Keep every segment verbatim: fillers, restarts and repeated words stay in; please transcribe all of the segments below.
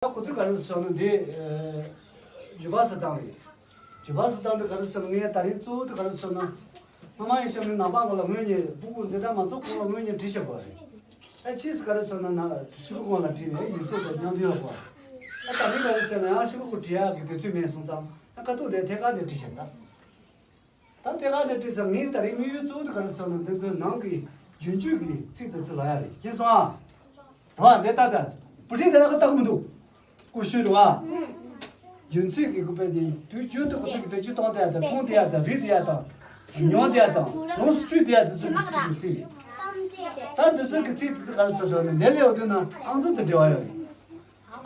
ད་ཁོ་ཚོས་ག་རེ་ཟེར་ན་འདི་ཨ་བརྒྱུད་པ་ཟེར་སྟངས་རེད། བརྒྱུད་པ་ཟེར་སྟངས་འདི་ག་རེ་ཟེར་ན། ངས་ད་རིང་གཙོ་བོ་དེ་ག་རེ་ཟེར་ན། སྔ་མ་ཡིན་གཤམ་ནས་ནང་པ་ངོ་ལ་ངོས་ནས་སྤུ་གུ་འཛིན་གྲྭ་མ་ཚོགས་གོང་ལ་ངོས་ནས་བྲིས་བཞག་པ་རེད། ཨ་ཕྱིས་སུ་ག་རེ་ཟེར་ན་ན་ཧྲིལ་པོ་གོང་ལ་བྲིས་ནས་ཡིག་གཟུགས་དང་མཉམ་དུ་ཡོད་པ། ཨ་ད་རིང་ག་རེ་ཟེར་ན་ཡང་ཧྲིལ་པོ་གོང་བྲིས་ཡག་གི་དུས་ཚོད་མེད་སོང་ཙང་ཨ་ཁ་ཐུག་དེ་ཐད་ཀར་དེ་བྲིས་བཞག་ད། ད་དེ་ག་ནས་བྲིས་ཚར། ངས་ད་རིང་དམིགས་ཡུལ་གཙོ་བོ་དེ་ག་རེ་ཟེར་ན། འདི་ཚོའི་ནང་གི་རྒྱུན་སྤྱོད་ཀྱི་ཚིག་དེ་ཚོ་ལབ་ཡ་རེད། མཁྱེན་སོང་ཨ། རེད་བ། འདི་ལྟ་ལྟ། བུ་ཁྲིད་དེ་ལ་ཁ་བཏགས་མི་འདུག་ཀུ་ཤུ་རེད་བ། རྒྱུན་ཚིག་གི་ཁོ་པའི་དེ་དུས་རྒྱུན་དུ་ཁོ་ཚོ་གི་བེད་སྤྱོད་གཏོང་བསྡད་ཡ་དང་། མཐོང་བསྡད་ཡ་དང་། རིག་བསྡད་ཡ་དང་། མྱོང་བསྡད་ཡ་དང་། ལོངས་སུ་སྤྱོད་བསྡད་ཡ་དེ་ཚོ་གི་ཚིག་རྒྱུན་ཚིག་རེད། ད་འདི་ཚོ་གི་ཚིག་དེ་ཚོ་ག་རེ་ཟེར་ཟེར་ན། འདི་ལས་འོ་དུས་ན་ཨང་ཚོ་དང་འབྲེལ་བ་ཡོད་རེད།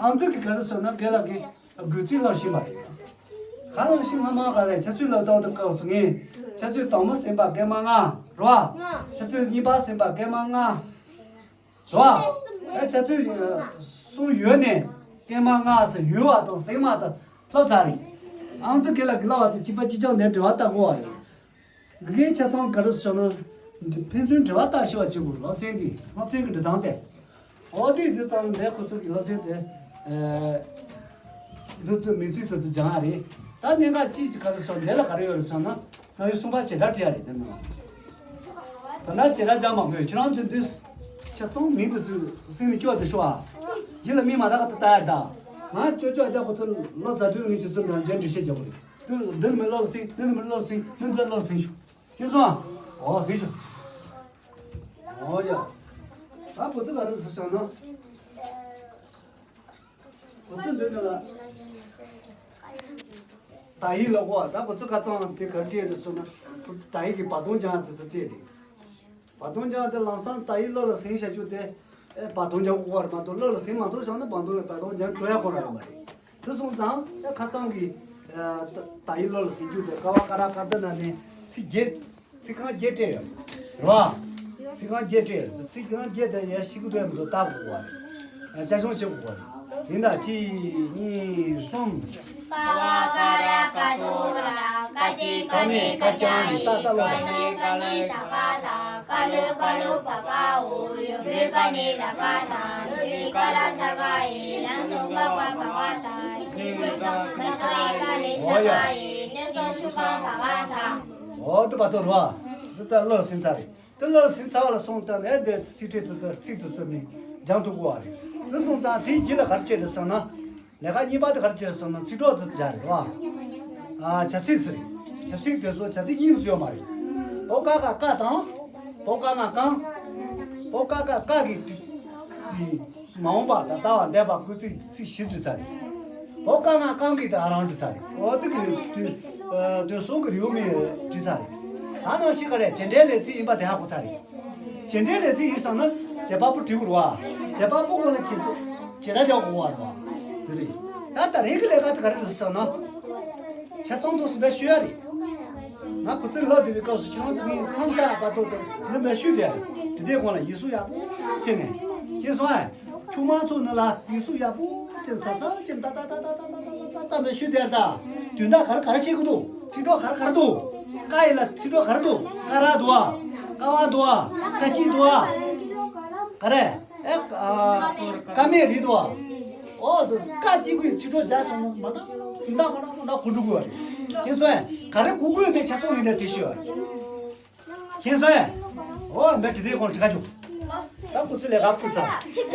ཨང་ཚོ་གི་ག་རེ་ཟེར་ན། རྒན་ལགས་ཀྱིས་དགོས་ཚིག་བསླབ་བཞིན་པ་རེད། ག་ལ་ཤི་སྔ་མ་ག་རེ་ཁྱེད་ཚོའི་སློབ་སྟངས་དུ་བཀག་སོང་ངས། ཁྱེད་ཚོས་དང་པོ་ཟིན་པ་སྐར་མ་ལྔ་རེད་བ། ཁྱེད་ཚོས་གཉིས་པ་ཟིན་པ་སྐར་མ་ལྔ་རེད་བ། ཨེ་ཁྱེད་ཚོས་གསུམ་ཡོལ་ནས་སྐར་མ་ལྔ་ཟེར་ཡོལ་བ་དང་ཟིན་མ་དང་བསླབ་ཚར་རེད། ཨང་ཚོ་རྒན་ལགས་ཀྱིས་བསླབ་པ་དེ་གཅིག་པ་གཅིག་རྐྱང་འདིར་འབྲེལ་བ་བཏགས་དགོས་པ་རེད། དགེ་རྒན་ཆ་ཚང་ག་རེ་ཟེར་ན། ཕན་ཚུན་འབྲེལ་བ་བཏགས་ཤེས་པ་བྱེད་དགོས། སློབ་ཚན་གྱི་སློབ་ཚན་གྱི་འབྲི་སྟངས་དེ། འོ་དེ་འདི་ཙམ་འདས་ཁོ་ཚོ་གི་སློབ་ཚན་དེ། ཨེ། འདི་ཚོ་མི་ཚིག་དེ་ཚོ་སྦྱང་ཡ་རེད། ད་གནད་འགག་གཅིག་ག་རེ་ཟེར་ན། འདི་ལ་ག་རེ་ཡོད་རེད་ཟེར་ན། ང་ཡི་གསུང་པ་བྱེད་སྒྲ་བྲིས་ཡ་རེད། དེ་ནང་ད་ལྟ་བྱེད་སྒྲ་སྦྱང་མ་དགོས། ཁྱེད་རང་ཚོ་འདི་ཆ་ཚང་མིང་དེ་ཚོ་སེམས་ནས་སྐྱོར་དེ་ཤོག་ཨ། རྗེས་ལ་མི་མ་རག་ག་ད་ལྟ་ཡ་ད། ང་ཅོ་ཅོ་ཨ་ཅག་ཁོ་ཚོ་ལོ་ཟ་དུས་ངས་ཁྱེད་ཚོ་ལ་རྗེས་འདྲི་བཤད་རྒྱག་གི་རེད། འདི་འདི་མི་ལོ་ལ་སིང་། འདི་མི་ལོ་ལ་སིང་། འདི་འདི་ལོ་ལ་སིང་ཞུ། ཤེས་སོང་ཨ། འོ་སིང་ཞུ། འོ་ཡ། ད་ཁོ་ཚོ་ག་རེ་ཟེར་བྱུང་ན། ཁོ་ཚོ་འདི་འདི་ལ། དག་ཡིག་ལ་གོ། ད་ཁོ་ཚོ་ཁ་ཚང་དེ་ག་རེ་བྲིས་རེད་ཟེར་ན། དག་ཡིག་གི་བར་སྟོང་སྦྱང་དེ་ཚོ་བྲིས་རེད། བར་སྟོང་སྦྱང་དེ་ལམ་སང་དག་ཡིག་བློ་ལ་ཟིན་བྱ་རྒྱུ་དེ། ཨེ་བར་སྟོང་སྦྱང་དགོས་པ་རེད་མ་གཏོགས། བློ་ལ་ཟིན་མ་ཐུབ་བྱུང་ན་བར་སྟོང་བར་སྟོང་སྦྱང་དགོས་ཡ་ཁོ་རང་ཡོད་མ་རེད། དེ་སོང་ཙང་ཨེ་ཁ་སང་གི་ཨ་ད་དག་ཡིག་བློ་ལ་ཟིན་རྒྱུ་དེ། ཀ་བ་ཀ་ར་ཀ་རྡ་ན་ནས་ཚིག་བརྒྱད། ཚིག་རྐང་བརྒྱད་སྤྲད་ཡོད་རེད་བ། ཚིག་རྐང་བརྒྱད་སྤྲད་ཡོད་རེད། ཚིག་རྐང་བརྒྱད་དེ་ཡར་ཤེས་ཀྱི་འདུག་མི་འདུག་བལྟ་དགོས་པ་རེད། ཨ་བཅའ་སྦྱོང་བྱེད་དགོས་པ་རེད། ཡིན་ད། གཅིག་གཉིས་གསུམ། ཀ་བ་ཀ་ར་ཀ་ཏོ་ར། ཀ་ཅི་ཀ་མེ་ཀ་ཅང་། ཡི་ཏ་ཏ་ལོ། ཀ་ནེ་ཀ་ནེ་ད་ག་ད། ཀ་ལོ་ཀ་ལོ་པ་པ་འོ། ཡོ་བེ་ཀ་ནེ་ར་ག་ད། ཡི་ཀ་ར་ས་ག་ཡི། ལམ་སོ་ག་པ་པ་བ་ད། ཡི་ཀ་ས་ག་ཡི། ཀ་ནེ་ས་ག་ཡི། ནེ་སོ་ཆུ་ག་པ་བ་ད། འོ་དེ་བར་དོ་རོ། འདི་ལྟར་བློ་ལ་ཟིན་ཚར་རེད། དེ་བློ་ལ་ཟིན་ཚར་བ་ལ་སོང་ཙང་ནས་འདི་ཚིག་ཕྲད་དེ་ཚོ། ཚིག་དེ་ཚོ་ནི་སྦྱང་ཐུབ་དགོས་པ་རེད། དེ་སོང་ཙང་དེའི་རྗེས་ལ་ག་རེ་བྱེད་རེད་ཟེར་ན། ལས་ཀ་གཉིས་པ་དེ་ག་རེ་བྱེད་རེད་ཟེར་ན། ཚིག་གྲོགས་དེ་ཚོ་སྦྱར་རེད་བ། ཨ་བྱ་ཚིག་ཟེར། བྱ་ཚིག་དེ་ཚོ་བྱ་ཚིག་གཉིས་པོ་ཡོད་མ་རེད། བོ་ཀ་ཀ་ཀ་དང་། བོ་ཀ་ང་གང་། བོ་ཀ་ཀ་ཀ་གི་དུས། དེ་མ་འོངས་པ་དང་ལྟ་བ་འདས་པ་སྐུལ་ཚིག་ཚིག་བཞིར་བྲིས་ཚར་རེད། བོ་ཀ་ང་གང་གི་དེ་ཨ་རང་བྲིས་ཚར་རེད། འོ་དེ་གི་དུས་དུས་གསུམ་གི་རེའུ་མིག་བྲིས་ཚར་རེད། ཨ་ནང་བཞིན་ག་རེ་བྱེད་འབྲེལ་ལས་ཚིག་ཡིན་པ་དེ་ཧ་གོ་ཚར་རེད། བྱེད་འབྲེལ་ལས་ཚིག་ཡིན་བསམ་ན་བྱེད་པ་པོ་བྲིས་དགོས་རེད་བ། བྱེད་པ་པོ་སྔོན་ལ་བྱེད་ཚིག་བྱེད་སྒྲ་རྒྱག་དགོས་པ་རེད་བ། དེ་རེད། ད་ད་རེས་ཀྱི་ལས་ཀ་དེ་ག་རེ་རེད་ཟེར་ན། ཆ་ཚང་འདུག་སེ་བཤད་ཤོད་ཡ་རེད། ང་ཁོ་ཚོའི་ལབ་བསྡད་པའི་སྐབས་སུ་ཁྱེད་རང་ཚོ་ངའི་མཚམས་བཞག་བར་དུ་དེ་ནི་མེད་ཤོད་དེ་རེད། དེ་དེའི་གོང་ལ་ཡིག་གཟུགས་ཡག་པོ་བྱས་ནས། ཁྱེད་སོང་ཨ། ཆུང་མ་ཚོ་ནི་ལ་ཡིག་གཟུགས་ཡག་པོ་བྱས་ཟབ་ཟབ་བྱས་ད་ད་ད་ད་མེད་ཤོད་དེ་རེད་ད། དོན་དག་ག་རེ་ག་རེ་བཤད་གི་འདུག་ཚིག་གྲོགས་ག་རེ་ག་རེ་འདུག་ཀ་ཡི་ལ་ཚིག་གྲོགས་ག་རེ་འདུག་ཀ་ར་འདུག་ཨ། ཀ་བ་འདུག་ཨ། ཀ་ཅི་འདུག་ཨ། ག་རེ། ཨེ། ཨ། ཀ་མེད་རེད་དོ། འོ། ཀ་གཅིག་པུའི་ཚིག་གྲོགས་སྦྱར་སོང་ན་མ་འདྲ་མ་འདྲ་མ་འདྲ་གོ་འགྲོ་གི་རེད། ཁྱེད་སོང་ཨེ། ག་རེ་གོ་དགོས་མེད་ཆ་ཚང་ངས་འདྲ་བྲིས་ཤོད། ཁྱེད་སོང་ཨེ། འོ་མེད་བྲིས་དེའི་གོང་བྲིས་ཁ་བཅུག་ད་ཁོ་ཚོས་ལས་ཀ་ཕུལ་ཚར།